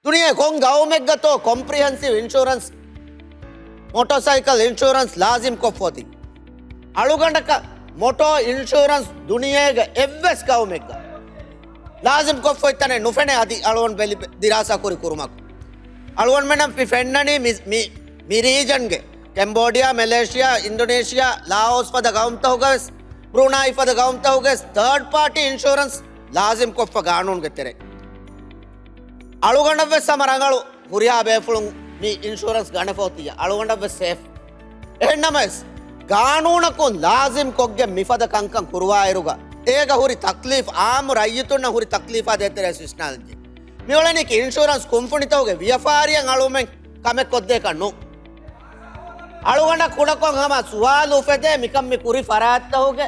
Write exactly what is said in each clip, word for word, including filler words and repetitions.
ދުނިޔޭ ކޮން ގައުމެއްގަތޯ ކޮމްޕްރިހެންސިވް އިންޝުރަންސް، މޮޓޯސައިކަލް އިންޝުރަންސް ލާޒިމް ކޮށްފޯތި؟ އަޅުގަނޑަކަށް މޮޓޯ އިންޝުރަންސް ދުނިޔޭގެ އެއްވެސް ގައުމެއްގަ ލާޒިމް ކޮށްފޮތްތަނެއް ނުފެނޭ އަދި އަޅުގަނޑު ބެލި، ދިރާސާ ކުރި ކުރުމަކު. އަޅުގަނޑުމެންނަށް މި ފެންނަނީ މި، މި، މި ރީޖަންގެ ކެމްބޯޑިއާ، މެލޭޝިއާ، އިންޑޮނޭޝިއާ، ލާއޯސް ފަދަ ގައުމުތަކުގަވެސް، ބްރޫނާއި ފަދަ ގައުމުތަކުގަވެސް ތާޑް ޕާޓީ އިންޝުރަންސް ލާޒިމް ކޮށްފަ ގާނޫނުގެ ތެރޭ. އަޅުގަނޑަށްވެސް ހަމަ ރަނގަޅު ހުރިހާ ބޭފުޅުން މި އިންޝުރަންސް ގަނެފޯތިއްޔާ. އަޅުގަނޑަށްވެސް ސޭފް. އެހެންނަމަވެސް، ގާނޫނަކުން ލާޒިމް ކޮށްގެން މިފަދަ ކަންކަން ކުރުވާއިރުގަ، އޭގަ ހުރި ތަކްލީފް، އާއްމު ރައްޔިތުންނަށް ހުރި ތަކްލީފާ ދޭތެރޭ ވިސްނާލަންޖެހޭ. މިއުޅެނީކީ އިންޝުރަންސް ކުންފުނިތަކުގެ ވިޔަފާރިއަށް އަޅުމެން ކަމެއް ކޮށްދޭކަށް ނޫން. އަޅުގަނޑަށް ކުޑަކޮށް ހަމަ ސުވާލު އުފެދޭ، މިކަން މި ކުރި ފަރާތްތަކުގެ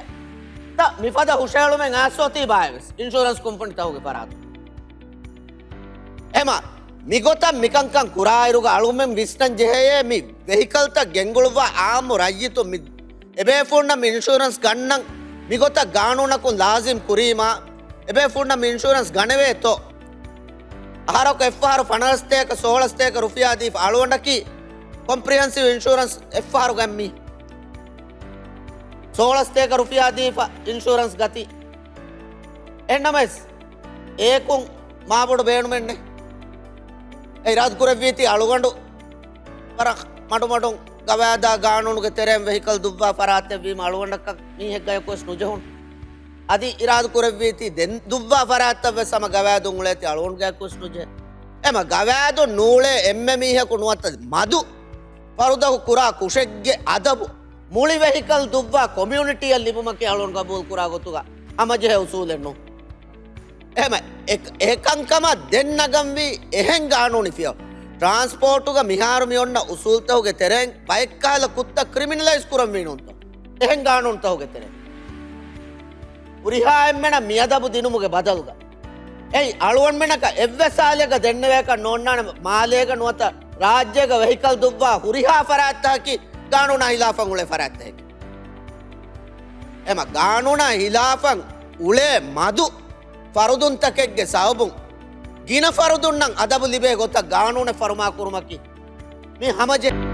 ތަ މިފަދަ ހުށައެޅުމެއް އައިސްފޯތީ ބާއެވެސް އިންޝުރަންސް ކުންފުނިތަކުގެ ފަރާތުން. އެމަ، މިގޮތަށް މިކަންކަން ކުރާއިރުގަ އަޅުމެން ވިސްނަން ޖެހެޔޭ މި ވެހިކަލްތައް ގެންގުޅުއްވާ އާއްމު ރައްޔިތުން މި އެބޭފުޅުންނަށް މި އިންޝުރަންސް ގަންނަން މިގޮތަށް ގާނޫނަކުން ލާޒިމް ކުރީމާ، އެބޭފުޅުންނަށް މި އިންޝުރަންސް ގަނެވޭތޯ؟ އަހަރަކު އެއްފަހަރު ފަނަރަސްތޭކަ ސޯޅަސްތޭކަ ރުފިޔާ ދީފަ އަޅުގަނޑަކީ ކޮމްޕްރިހެންސިވް އިންޝުރަންސް އެއްފަހަރު ގަތް މީ. ސޯޅަސްތޭކަ ރުފިޔާ ދީފަ އިންޝުރަންސް ގަތީ. އެހެންނަމަވެސް، އޭކުން މާބޮޑު ބޭނުމެއްނެއް. އެ އިރާދަ ކުރެއްވީތީ އަޅުގަނޑު ވަރަށް މަޑުމަޑުން ގަވާއިދާ ގާނޫނުގެ ތެރެއިން ވެހިކަލް ދުއްވާ ފަރާތެއްވީމަ އަޅުގަނޑަކަށް މީހެއްގަޔަކުވެސް ނުޖެހުނު. އަދި އިރާދަ ކުރެއްވީތީ ދެން ދުއްވާ ފަރާތްތައްވެސް ހަމަ ގަވާއިދުން އުޅޭތީ އަޅުގަނޑުގަޔަކުވެސް ނުޖެހޭ. އެމަ ގަވާއިދުން ނޫޅޭ އެންމެ މީހަކު ނުވަތަ މަދު ފަރުދަކު ކުރާ ކުށެއްގެ އަދަބު މުޅި ވެހިކަލް ދުއްވާ ކޮމިއުނިޓީއަށް ލިބުމަކީ އަޅުގަނޑު ގަބޫލު ކުރާ ގޮތުގަ ހަމަޖެހޭ އުސޫލެއް ނޫން. އެހެމަ އެ، އެކަންކަމަށް ދެން ނަގަންވީ އެހެން ގާނޫނީ ފިޔަވަޅު. ޓްރާންސްޕޯޓުގަ މިހާރު މި އޮންނަ އުސޫލްތަކުގެ ތެރެއިން ބައެއްކަހަލަ ކުށްތައް ކްރިމިނަލައިޒް ކުރަންވީ ނޫންތޯ؟ އެހެން ގާނޫނުތަކުގެ ތެރެއިން. ހުރިހާ އެންމެނަށް މިއަދަބު ދިނުމުގެ ބަދަލުގަ. އެއީ އަޅުގަނޑުމެންނަކަށް އެއްވެސް ހާލެއްގަ ދެންނެވޭކަށް ނޯންނާނެ މާލޭގަ ނުވަތަ ރާއްޖޭގަ ވެހިކަލް ދުއްވާ ހުރިހާ ފަރާތްތަކަކީ ގާނޫނާ ހިލާފަށް އުޅޭ ފަރާތްތަކެއް. އެމަ ގާނޫނާ ހިލާފަށް އުޅޭ މަދު ފަރުދުންތަކެއްގެ ސަބަބުން ގިނަ ފަރުދުންނަށް އަދަބު ލިބޭ ގޮތަށް ގާނޫނެއް ފަރުމާ ކުރުމަކީ މި ހަމަޖެހޭ.